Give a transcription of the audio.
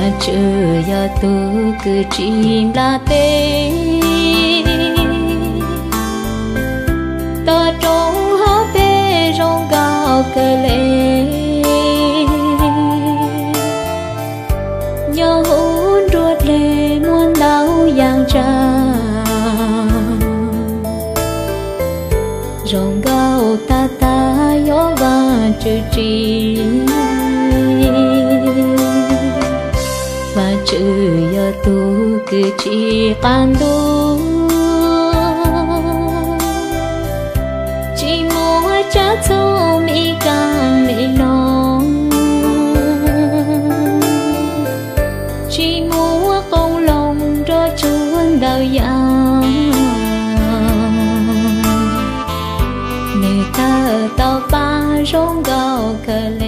Vajtswv yog tus kws tsim npla teb, toj roob hauv peb zoo nkauj kawg le. Nyob huv nruab dlej muaj ntau yam tsav, zoo nkauj tag tag yog Vajtswv tsim. Vajtswv yog tus kws tsim qab ntuj, tsim muaj tsab txob me kaaj me noog, tsim muaj qoob loo nrog tsuag ntau yam. Nws tawg tau pab zoo nkauj kawg